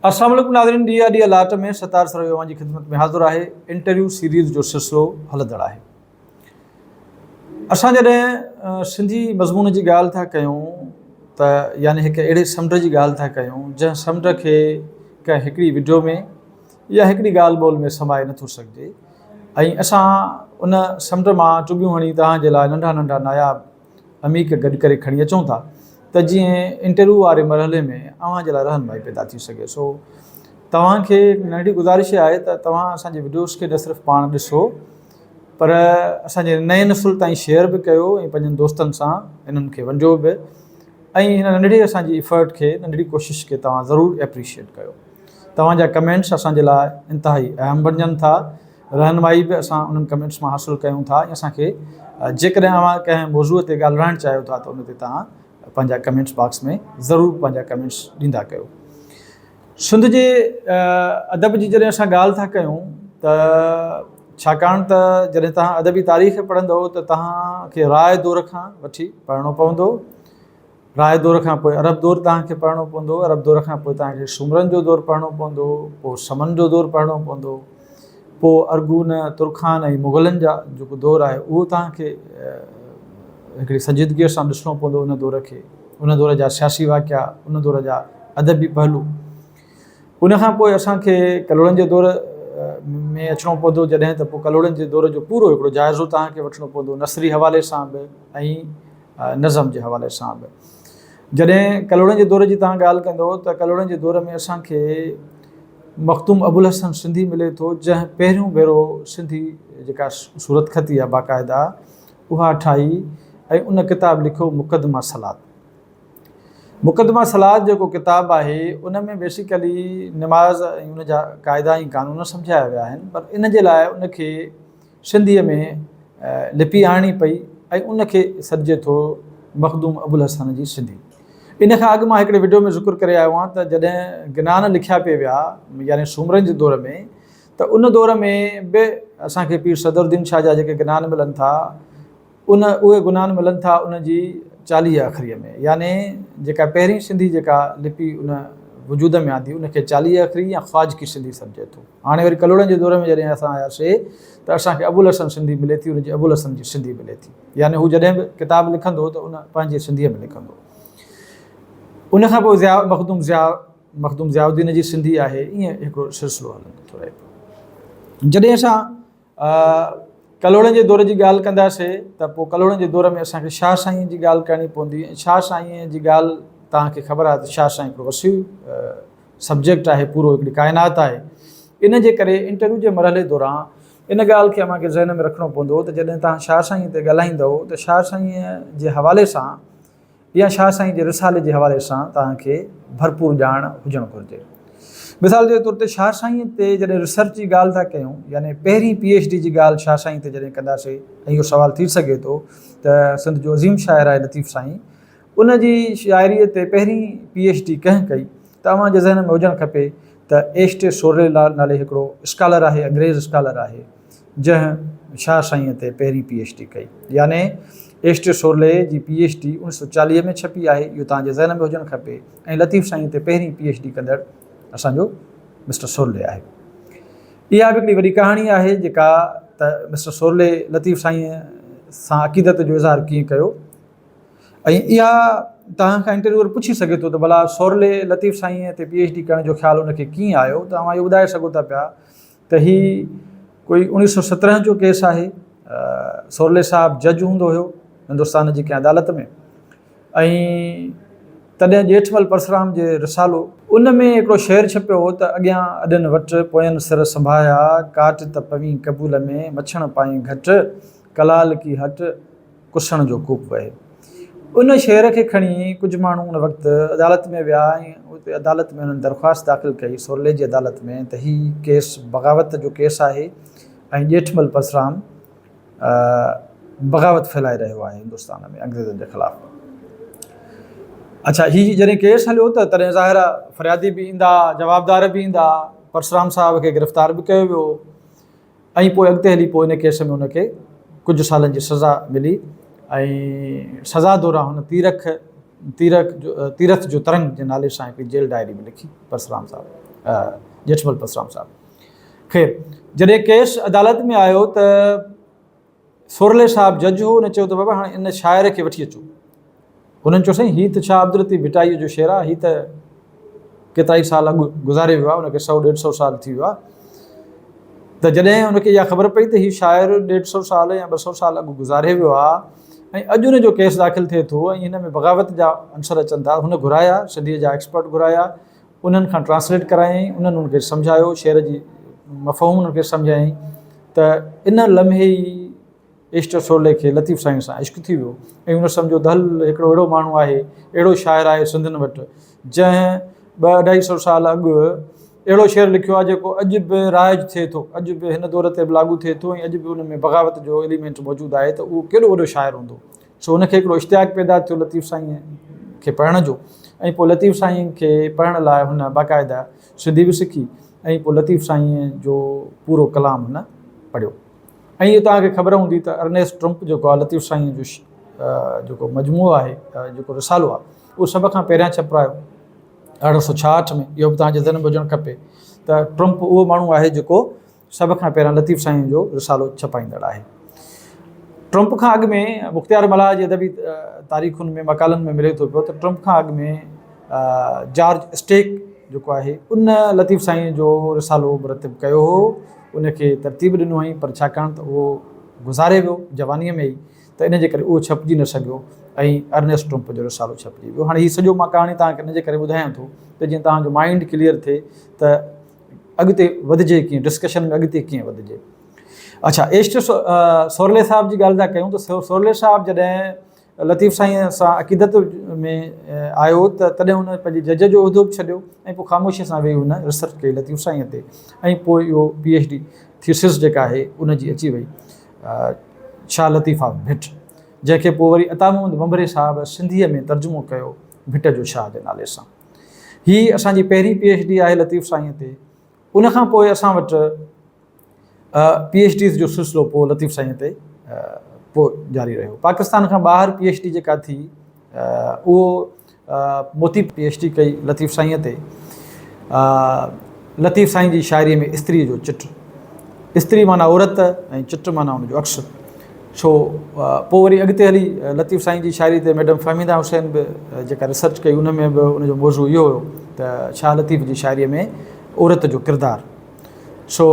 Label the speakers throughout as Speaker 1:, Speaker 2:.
Speaker 1: السلام عليڪم ناظرين ڊي I D لاٽ ۾ ستار سروي اوهان جي خدمت ۾ حاضر آهي انٽرويو سيريز جو سلسلو هلندڙ آهي اسان جڏهن سنڌي مضمون جي ڳالهه ٿا ڪيون ته يعني هڪ اهڙي سمنڊ جي ڳالهه ٿا ڪيون جنهن سمنڊ کي ڪنهن هڪڙي وڊيو ۾ يا هڪڙي ڳالهه ٻولهه ۾ سمائي نٿو سگهجي ۽ اسان ان سمنڊ مان ٽٻيون هڻي توهان جي لاء ننڍا ننڍا ناياب عميق گڏ ڪري کڻي اچون ٿا ته جيئن انٽرويو واري مرحلي ۾ اوهان جي لاء رهنمائي پيدا ٿي سگهي. سو توهان کي هڪ ننڍڙي گذارش آهي ته توهان اسان جي وڊيوز کي نه صرف پاڻ ڏسو پر اسان جي نئين نسل تائين شيئر به ڪيو ۽ پنهنجن دوستن سان انهن کي ونڊيو به ۽ هن ننڍڙي اسان جي افرٽ کي ننڍڙي ڪوشش کي توهان ضرور اپريشيٽ ڪيو. توهان جا ڪمينٽس اسان جي لاء انتهائي اهم بڻجن ٿا. رهنمائي به اسان انهن ڪمينٽس مان حاصل ڪيون ٿا ۽ اسان کي جيڪڏهن اوهان ڪنهن موضوع تي ڳالهرائڻ چاهيو ٿا ته ان تي توهان پنهنجا ڪمينٽس باڪس ۾ ضرور پنهنجا ڪمينٽس ڏيندا ڪيو. سنڌ جي ادب جي جڏهن اسان ڳالهه ٿا ڪيون ته ڇاڪاڻ ته جڏهن توهان ادبي تاريخ پڙهندو ته توهان کي راء دور کان وٺي پڙهڻو پوندو. راء دور کان پوء عرب دور توهان کي پڙهڻو پوندو، عرب دور کان پوء توهان کي سومرن جو دور پڙهڻو پوندو، پوء سمن جو دور پڙهڻو پوندو، پوء ارغون، ترخان ۽ مغلن جا جيڪو دور آهي اهو توهان کي هڪڙي سنجيدگيء سان ڏسڻو پوندو ان دور کي، ان دور جا سياسي واقعا، ان دور جا ادبي پهلو. ان کان پوء اسان کي ڪلهوڙن جي دور ۾ اچڻو پوندو جڏهن ته پوء ڪلهوڙن جي دور جو پورو هڪڙو جائزو توهان کي وٺڻو پوندو نثري حوالي سان به ۽ نظم جي حوالي سان به. جڏهن ڪلهوڙن جي دور جي توهان ڳالهه ڪندو ته ڪلهوڙن جي دور ۾ اسان کي مخدوم ابوالحسن سنڌي ملي ٿو جنهن پهريون ڀيرو سنڌي جيڪا صورتخطي آهي باقاعده اها ٺاهي ۽ ان ڪتاب لکيو مقدمه صلات. مقدمه صلات جيڪو ڪتاب آهي ان ۾ بيسيڪلي نماز ۽ ان جا قاعدا ۽ قانون سمجهايا ويا آهن پر ان جي لاء ان کي سنڌيء ۾ لپي آڻڻي پئي ۽ ان کي سڏجي ٿو مخدوم ابوالحسن جي سنڌي. ان کان اڳ مان هڪڙي وڊيو ۾ ذڪر ڪري آيو آهيان ته جڏهن گنان لکيا پئي ويا يعني سومرن جي دور ۾ ته ان دور ۾ به اسان کي پير صدرالدين شاهه جا جيڪي گنان ملن ٿا ان اهي گنان ملن ٿا ان جي چاليهه اکريء ۾ يعني جيڪا پهرين سنڌي جيڪا لپي ان وجود ۾ آندي ان کي چاليهه اکري يا خواجڪي سنڌي سڏجي ٿو. هاڻي وري ڪلهوڙن جي دور ۾ جڏهن اسان آياسي ته اسان کي ابوالحسن سنڌي ملي ٿي ان جي ابوالحسن جي سنڌي ملي ٿي يعني هو جڏهن به ڪتاب لکندو ته ان پنهنجي سنڌيء ۾ لکندو. ان کان پوء ضياء مخدوم ضياء مخدوم ضياء الدين جي سنڌي آهي ائين هڪڙو سلسلو هلندو ٿو رهي پيو. جڏهن اسان ڪلهوڙن جي دور جي ڳالهه ڪنداسي ته پوء ڪلهوڙن جي دور ۾ اسان کي شاهه سائينء جي ڳالهه ڪرڻي پوندي ۽ شاهه سائينء جي ڳالهه توهان کي خبر آهي ته شاهه سائين هڪڙو وسيع سبجيڪٽ آهي پورو هڪڙي ڪائنات آهي ان جي ڪري انٽرويو جي مرحلي دوران ان ڳالهه کي اوهان کي ذهن ۾ رکڻو پوندو ته جڏهن توهان شاهه سائينء تي ڳالهائيندؤ ته شاهه سائينء جي حوالي سان يا شاهه سائين جي رسالي جي حوالي سان توهان کي ڀرپور ڄاڻ هجڻ گهرجي. مثال جي طور تي شاهه سائين تي جڏهن ريسرچ جي ڳالهه ٿا ڪيون يعني پهرين پي ايڇ ڊي جي ڳالهه شاهه سائين تي جڏهن ڪنداسي ۽ اهو سوال ٿي سگهي ٿو ته سنڌ جو عظيم شاعر آهي لطيف سائين ان جي شاعريء تي پهرين پي ايڇ ڊي ڪنهن ڪئي ته اوهان جي ذهن ۾ هجڻ کپي ته ايش ٽي سورلي نالي هڪڙو اسڪالر آهي انگريز اسڪالر آهي جنهن شاهه سائينء تي پهرين پي ايڇ ڊي ڪئي. يعني ايس ٽي سورلي جي پي ايڇ ڊي 1940 ۾ ڇپي آهي، اهو توهان جي ذهن ۾ هجڻ کپي ۽ لطيف سائينء تي پهرين پي ايڇ ڊي ڪندڙ اسان جو مسٽر سورلي آهي. اها به هڪڙي وڏي ڪهاڻي آهي جيڪا ته مسٽر سورلي لطيف سائينء سان عقيدت جو اظهار ڪيئن ڪيو ۽ اها توهان کان انٽرويوئر پڇي سگهي ٿو ته ڀلا سورلي لطيف سائينء تي پي ايڇ ڊي ڪرڻ جو خيال ان کي ڪيئن آيو ته اوهان اهو ٻڌائي سگهو ٿا پيا ته هي ڪوئي اوڻيهه سو سترهن جو ڪيس آهي. سورلي صاحب جج هوندو هيو هندستان جي ڪنهن عدالت ۾ ۽ تڏهن ڄيٺمل پرسرام جي رسالو، ان ۾ هڪڙو شعر ڇپيو هو ته اڳيان اڏن وٽ، پوين سر سنڀايا، ڪاٽ ته پوين قبول ۾، مڇڻ پائين گهٽ، ڪلال ڪي هٽ، ڪسڻ جو ڪوپ وهي. ان شعر کي کڻي ڪجهه ماڻهو ان وقت عدالت ۾ ويا ۽ اتي عدالت ۾ انهن درخواست داخل ڪئي سورلي جي عدالت ۾ ته هي ڪيس بغاوت جو ڪيس آهي ۽ ڄيٺمل پرسرام بغاوت ڦهلائي رهيو آهي هندستان ۾ انگريزن جي خلاف. اڇا هي جڏهن ڪيس هليو ته تڏهن ظاهر آهي فريادي به ايندا جوابدار به ايندا پرسرام صاحب کي گرفتار به ڪيو ويو. ۽ پوء اڳتي هلي پوء ان ڪيس ۾ هن کي ڪجهه سالن جي سزا ملي ۽ سزا دوران هن تيرک تيرک جو تيرٿ جو ترنگ جي نالي سان هڪڙي جيل ڊائري به لکي پرسرام صاحب. ڄيٺمل پرسرام صاحب. خير جڏهن ڪيس عدالت ۾ آيو ته سورلي صاحب جج هو، ان چيو ته بابا هاڻي ان شاعر کي وٺي اچو. هنن چيو سائين هي ته شاهه عبداللطيف ڀٽائيء جو شعر آهي، هي ته ڪيترائي سال اڳ گذاري ويو آهي، ان کي سئو ڏيڍ سئو سال ٿي ويو آهي. ته جڏهن هن کي اها خبر پئي ته هي شاعر ڏيڍ سئو سال يا 200 سال اڳ گذاري ويو آهي ۽ اڄ ان جو ڪيس داخل ٿئي ٿو ۽ هن ۾ بغاوت جا عنصر اچن ٿا، هن گهرايا، سنڌيء جا ايڪسپرٽ گهرايا، انهن کان ٽرانسليٽ ڪرايائين، انهن ان کي سمجهايو، شعر جي مفهوم انهن کي سمجهايائين ته ان لمحي ئي ايسٽر سورلي کي لطيف سائين سان عشق ٿي ويو ۽ هن سمجهيو ته هل هڪڙو اهڙو ماڻهو آهي، اهڙو شاعر آهي سنڌين وٽ، جنهن ٻه اڍائي سئو سال اڳ اهڙو شعر لکيو آهي جيڪو اڄ به رائج ٿئي ٿو، اڄ به هن دور تي به لاڳو ٿئي ٿو ۽ اڄ به ان ۾ بغاوت جو ايليمينٽ موجود آهي ته اهو ڪيڏو وڏو شاعر هوندو. سو هن کي هڪڙو اشتياق پيدا ٿيو لطيف سائينء کي پڙهڻ جو ۽ پوء لطيف سائين کي پڙهڻ لاء هن باقاعده سنڌي به سکي ۽ پوء لطيف سائينء جو پورو ڪلام هن پڙهيو. ۽ اهو توهان کي خبر هوندي ته ارنيسٽ ٽرمپ جيڪو آهي لطيف سائينء جو جيڪو مجموعو آهي جيڪو رسالو آهي اهو سڀ کان پهريان ڇپرايو 1866 ۾. اهو به توهان جي ذهن ۾ هجڻ کپي ته ٽرمپ اهو ماڻهو آهي جيڪو سڀ کان پهريان لطيف سائين جو رسالو ڇپائيندڙ آهي. ٽرمپ کان اڳ ۾ مختيار ملاح جي ادبي تاريخن ۾ مقالن ۾ ملي ٿو پيو ته ٽرمپ کان اڳ ۾ جارج اسٽيڪ جيڪو آهي ان لطيف سائين جو رسالو مرتب ڪيو هو، ان کي ترتيب ڏنو هئائين، پر ڇاڪاڻ ته اهو گذاري ويو جوانيء ۾ ئي ته ان جي ڪري اهو ڇپجي نه سگهيو ۽ ارنيسٽ ٽرمپ جو رسالو ڇپجي ويو. هاڻي هي سڄو مان ڪهاڻي توهان کي ان جي ڪري ٻڌايان ٿو ته جيئن توهان جو مائنڊ ڪليئر ٿئي ته اڳتي وڌجي ڪيئن، ڊسڪشن ۾ اڳتي ڪيئن وڌجي. اڇا ايسٽ سورلي صاحب جي ڳالهه ٿا ڪيون ته سورلي صاحب جڏهن لطيف سائين سان عقيدت ۾ آيو ته تڏهن هن پنهنجي جج جو عهدو به ڇڏيو ۽ پوء خاموشي سان ويهي هن ريسرچ ڪئي لطيف سائين تي ۽ پوء اهو پي ايڇ ڊي ٿيسز جيڪا آهي ان جي اچي وئي شاهه لطيف آف ڀٽ، جنهن کي پوء وري عطا محمد ڀنڀري صاحب سنڌيء ۾ ترجمو ڪيو ڀٽ جو شاهه جي نالي سان. هي اسان جي پهرين پي ايڇ ڊي آهي لطيف سائينء تي. ان کان پوء اسان وٽ پي ايڇ ڊيز جو سلسلو پوء لطيف سائينء تي پوء جاري رهيو. پاڪستان کان ٻاهر پي ايڇ ڊي جيڪا ٿي اهو موتي پي ايڇ ڊي ڪئي لطيف سائينء تي. لطيف سائين جي شاعريء ۾ استريء جو چٽ، استري معنيٰ عورت ۽ چٽ معنيٰ ان جو عڪس. سو پوء وري اڳتي هلي لطيف سائين جي شاعري تي ميڊم فهميده حسين به جيڪا ريسرچ ڪئي ان ۾ به ان جو موضوع اهو هيو ته شاهه لطيف جي شاعريء ۾ عورت جو ڪردار. سو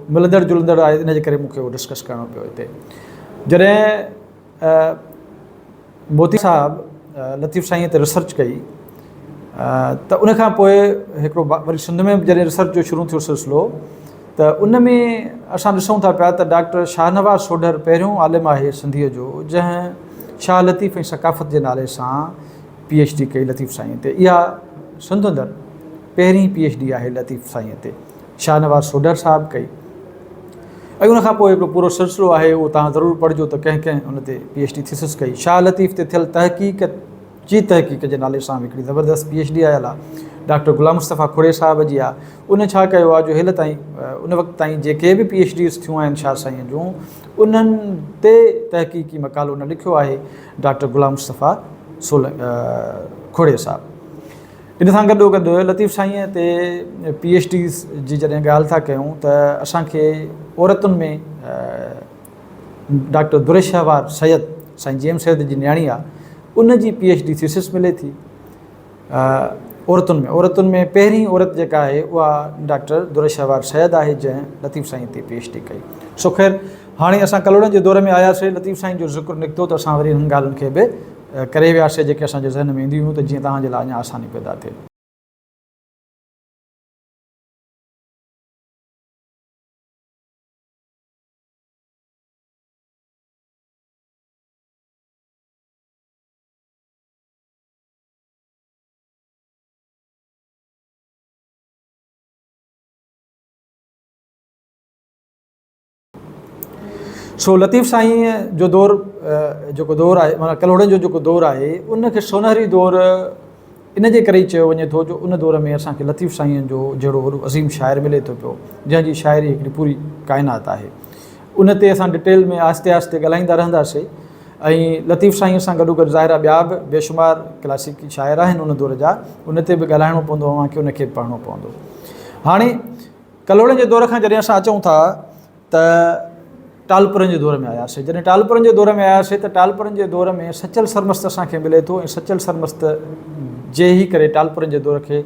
Speaker 1: ملندڙ جلندڙ آهي ان جي ڪري مون کي اهو ڊسڪس ڪرڻو پيو هتي. جڏهن موتي صاحب لطيف سائينء تي ريسرچ ڪئي ته ان کان پوء هڪڙو وري سنڌ ۾ به جڏهن ريسرچ جو شروع ٿيو سلسلو ته ان ۾ اسان ڏسون ٿا پيا ته ڊاڪٽر شاهنواز سوڍر پهريون عالم آهي سنڌيء جو جنهن شاهه لطيف ۽ ثقافت جي نالي سان پي ايڇ ڊي ڪئي لطيف سائينء تي. اها سنڌ اندر پهرين پي ايڇ ڊي آهي لطيف سائينء تي شاهنواز سوڍر صاحب ڪئي. ۽ ان کان پوء هڪڙو پورو سلسلو آهي اهو توهان ضرور پڙهجو ته ڪنهن ڪنهن ان تي پي ايڇ ڊي ٿيسز ڪئي. شاهه لطيف تي ٿيل تحقيق جي تحقيق جي نالي سان به هڪڙي زبردست پي ايڇ ڊي آيل آهي ڊاڪٽر غلام مصطفيٰ کوڙي صاحب جي آهي. ان ڇا ڪيو آهي جو هيل تائين ان وقت تائين جيڪي به پي ايڇ ڊيز ٿيون آهن شاهه سائينء جون انهن تي تحقيقي مقالو نه لکيو آهي ڊاڪٽر غلام مصطفيٰ کوڙي صاحب. ان سان گڏو گڏ لطيف سائينء تي پي ايڇ ڊيز جي جڏهن ڳالهه ٿا ڪيون ته اسان کي عورتن ۾ ڊاڪٽر درشهوار سيد سائين جي ايم سيد جي نياڻي آ ان جي پي ايڇ ڊي ٿيسس ملي ٿي عورتن ۾ عورتن ۾ پهرين عورت جيڪا آهي اها ڊاڪٽر درشهوار سيد آهي جنهن لطيف سائين تي پي ايڇ ڊي ڪئي. سو خير هاڻي اسان ڪلهوڙن جي دور ۾ آياسي لطيف سائين جو ذڪر نڪتو ته اسان وري انهن ڳالهين کي به ڪري وياسي جيڪي اسان جي ذهن ۾ اينديون هيون ته جيئن توهان جي لاء اڃا آساني پيدا ٿئي. سو لطيف سائين جو دور جيڪو دور آهي معنيٰ ڪلهوڙن جو جيڪو دور آهي ان کي سونهري دور ان جي ڪري ئي چيو وڃي ٿو جو ان دور ۾ اسان کي لطيف سائين جو جهڙو وڏو عظيم شاعر ملي ٿو پيو جنهن جي شاعري هڪڙي پوري ڪائنات آهي. ان تي اسان ڊٽيل ۾ آهستي آهستي ڳالهائيندا رهنداسي ۽ لطيف سائين سان گڏو گڏ ظاهر آهي ٻيا به بيشمار ڪلاسيڪي شاعر آهن ان دور جا ان تي به ڳالهائڻو پوندو اوهان کي ان کي به پڙهڻو پوندو. هاڻي ڪلهوڙن جي دور کان جڏهن اسان اچون ٿا ته ٽالپرن جي دور ۾ آياسي. جڏهن ٽالپرن جي دور ۾ آياسي ته ٽالپرن جي دور ۾ سچل سرمست اسان کي ملي ٿو ۽ سچل سرمست جي ئي ڪري ٽالپرن جي دور کي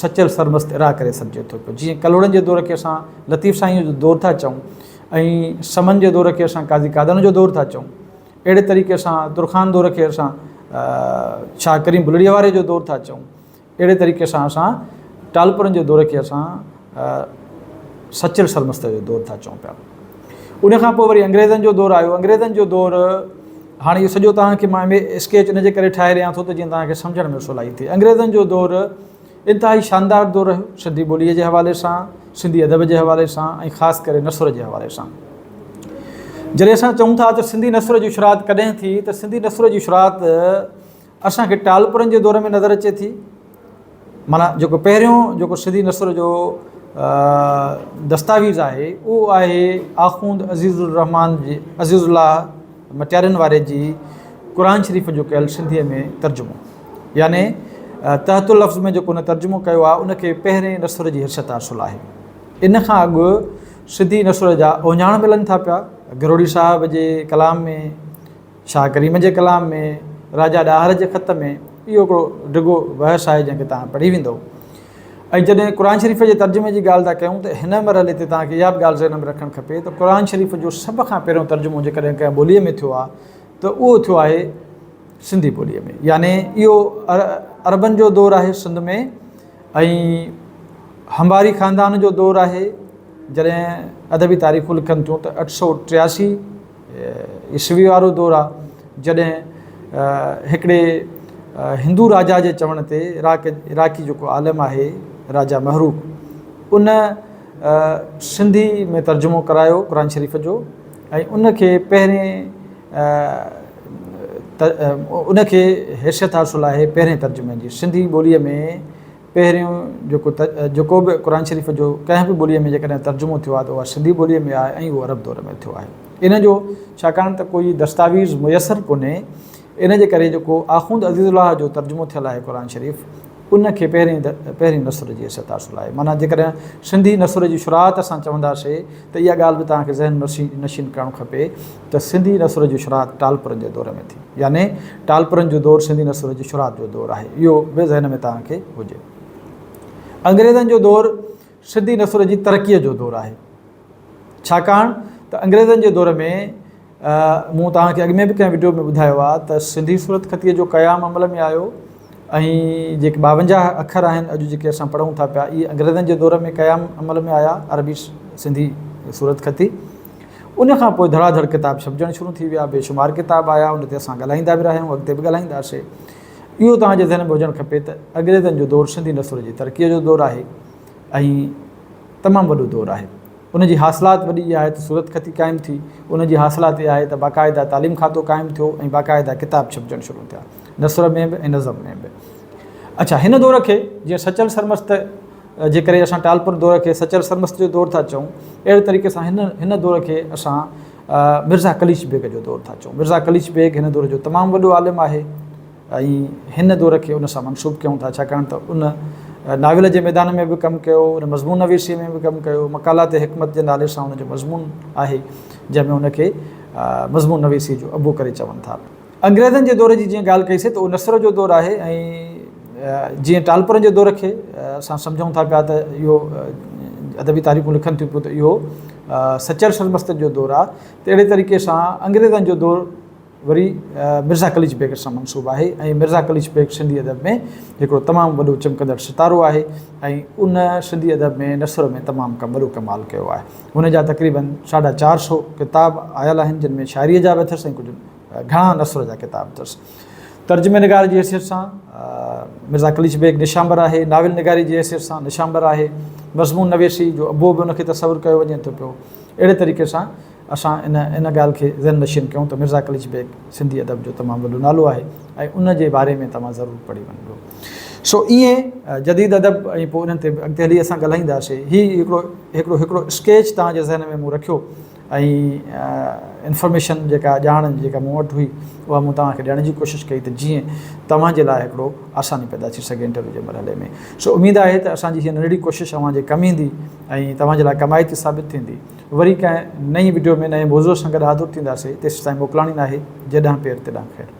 Speaker 1: سچل سرمست اراء ڪري سگهجي ٿو پيو. جيئن ڪلهوڙن جي دور کي اسان لطيف سائين جو دور ٿا چئون ۽ سمن جي دور کي اسان قاضي قادن جو دور ٿا چئون، اهڙي طريقي سان ترخان دور کي اسان شاهه ڪريم بلڙيء واري جو دور ٿا چئون. اهڙي طريقي سان اسان ٽالپرن جي دور کي اسان سچل سرمست جو دور ٿا چئون پيا. ان کان پوء وري انگريزن جو دور آيو. انگريزن جو دور هاڻي اهو سڄو توهان کي مان اسڪيچ ان جي ڪري ٺاهي رهيان ٿو ته جيئن توهان کي سمجهڻ ۾ سولائي ٿئي. انگريزن جو دور انتهائي شاندار دور رهيو سنڌي ٻوليء جي حوالي سان، سنڌي ادب جي حوالي سان ۽ خاص ڪري نثر جي حوالي سان. جڏهن اسان چئون ٿا ته سنڌي نثر جي شروعات ڪڏهن ٿي ته سنڌي نثر جي شروعات اسان کي ٽالپرن جي دور ۾ نظر اچي ٿي. معنيٰ جيڪو پهريون جيڪو سنڌي نثر جو دستاويز آهي اهو آهي آخوند عزيز الرحمان جي عزيز الله مٽيارين واري جي قرآن شريف جو ڪيل سنڌيء ۾ ترجمو يعني تحت اللفظ ۾ جيڪو ان ترجمو ڪيو آهي ان کي پهرين نثر جي حيثيت حاصل آهي. ان کان اڳ سنڌي نثر جا اهڃاڻ ملن ٿا پيا گرهوڙي صاحب جي ڪلام ۾ شاهه ڪريم جي ڪلام ۾، راجا ڏاهر جي خط ۾ اهو هڪڙو ڊگهو بحث آهي جنهن کي توهان پڙهي ويندؤ. ۽ جڏهن قرآن شريف جي ترجمي جي ڳالهه ٿا ڪيون ته هن مرحلي تي توهان کي اها به ڳالهه ذهن ۾ رکڻ کپي ته قرآن شريف جو سڀ کان پهريون ترجمو جيڪڏهن ڪنهن ٻوليء ۾ ٿيو آهي ته اهو ٿيو آهي سنڌي ٻوليء ۾ يعني اهو عربن جو دور آهي سنڌ ۾ ۽ هنباري خاندان جو دور آهي جڏهن ادبي تاريخون لکن ٿيون ته 883 عيسوي وارو دور آ جڏهن هڪڙي هندو راجا جي چوڻ تي عراق عراقي جيڪو عالم آهي راجا مهروڪ ان سنڌي ۾ ترجمو ڪرايو قرآن شريف جو ۽ ان کي پهرين ان کي حيثيت حاصل آهي پهرين ترجمي جي سنڌي ٻوليء ۾ پهريون جيڪو جيڪو به قرآن شريف جو ڪنهن به ٻوليء ۾ جيڪڏهن ترجمو ٿيو آهي ته اها سنڌي ٻوليء ۾ آهي ۽ اهو عرب دور ۾ ٿيو آهي. ان جو ڇاڪاڻ ته ڪوئي دستاويز ميسر ڪونهي ان جي ڪري جيڪو آخوند عزيز الله جو ترجمو ٿيل آهي قرآن شريف ان کي پهرين پهرين نثر جي حيثيت حاصل آهي. معنيٰ جيڪڏهن سنڌي نثر جي شروعات اسان چونداسي ته اها ڳالهه به توهان کي ذهن نشين ڪرڻ کپي ته سنڌي نثر جي شروعات ٽالپرن جي دور ۾ ٿي يعني ٽالپرن جو دور سنڌي نثر جي شروعات جو دور آهي اهو به ذهن ۾ توهان کي هجي. انگريزن جو دور سنڌي نثر جي ترقيء جو دور آهي ڇاڪاڻ ته انگريزن جي دور ۾ مون توهان کي اڳ ۾ به ڪنهن وڊيو ۾ ٻڌايو آهي ته سنڌي صورتخطيء جو قيام عمل ۾ آيو ۽ جيڪي 52 اکر آهن اڄ جيڪي اسان پڙهون ٿا پيا اهي انگريزن جي دور ۾ قيام عمل ۾ آيا عربي سنڌي صورتخطي ان کان پوء ڌڙا ڌڙ ڪتاب ڇپجڻ شروع ٿي ويا بي شمار ڪتاب آيا ان تي اسان ڳالهائيندا به رهيا آهيون اڳتي به ڳالهائينداسي اهو توهان جي ذهن ۾ هجڻ کپي ته انگريزن جو دور سنڌي نثر جي ترقيء جو دور آهي ۽ تمام وڏو دور آهي ان جي حاصلات وڏي اها آهي ته صورتخطي قائم ٿي، ان جي حاصلات اها آهي ته باقاعده تعليم کاتو قائم ٿيو ۽ باقاعده ڪتاب ڇپجڻ شروع ٿيا، نثر ۾ به ۽ نظم ۾ به. اڇا هن دور کي جيئن سچل سرمست جي ڪري اسان ٽالپر دور کي سچل سرمست جو دور ٿا چئون، اهڙي طريقي سان هن هن دور کي اسان مرزا قليچ بيگ جو دور ٿا چئون. مرزا قليچ بيگ هن دور جو تمام وڏو عالم آهي. ۽ هن دور کي ان سان منسوب ڪيون ٿا ڇاڪاڻ ته ان ناول جي ميدان ۾ به ڪم ڪيو، ان مضمون نويسيء ۾ به ڪم ڪيو، مقالات حڪمت جي نالي سان ان جو مضمون آهي جنهن ۾ ان کي مضمون نويسيء جو ابو ڪري چون ٿا. انگريزن جي دور جي جيئن ڳالهه ڪئي سي ته اهو نثر جو دور آهي ۽ جيئن ٽالپرن جي دور کي اسان سمجهون ٿا پيا ته اهو ادبي تاريخون لکن ٿيون پيون ته اهو سچل سرمست جو دور آهي ته اهڙي طريقي سان انگريزن جو دور وري مرزا قليچ بيگ سان منسوب آهي ۽ مرزا قليچ بيگ سنڌي ادب ۾ هڪڙو تمام وڏو چمڪندڙ ستارو آهي ۽ ان سنڌي ادب ۾ نثر ۾ تمام ڪم وڏو ڪمال ڪيو آهي. هن جا تقريباً ساڍا چار سو ڪتاب آيل آهن جن ۾ شاعريء جا به اٿس ۽ ڪجهه گهڻا نثر جا ڪتاب اٿس. ترجمي نگار جي حيثيت سان مرزا قليچ بيگ نشانبر آهي، ناول نگاري جي حيثيت سان نشانبر آهي، مضمون نويسي جو ابو به ان کي تصور ڪيو وڃي ٿو پيو. اهڙي طريقي سان اسان ان ان ڳالهه کي ذهن نشين ڪيون ته مرزا قليچ بيگ سنڌي ادب جو تمام وڏو نالو آهي ۽ ان جي باري ۾ توهان ضرور پڙهي وڃجو. سو ائين جديد ادب ۽ پوء انهن تي به اڳتي هلي اسان ڳالهائينداسي. هي هڪڙو هڪڙو هڪڙو اسڪيچ توهان جي ذهن ۾ مون رکيو ۽ انفارميشن جيڪا ڄاڻ جيڪا مون وٽ هئي اها مون توهان کي ڏيڻ جي ڪوشش ڪئي ته جيئن توهان جي لاء هڪڙو آساني پيدا ٿي سگهي انٽرويو جي مرحلي ۾ سو اميد آهي ته اسان جي هيء ننڍڙي ڪوشش اوهان جي ڪم ايندي ۽ توهان جي لاء ڪمائتي ثابت ٿيندي وري ڪنهن نئين وڊيو ۾ نئين موضوع سان گڏ حاضر ٿينداسي تيسين تائين موڪلاڻي ناهي جيڏانهن پير تيڏانهن خير.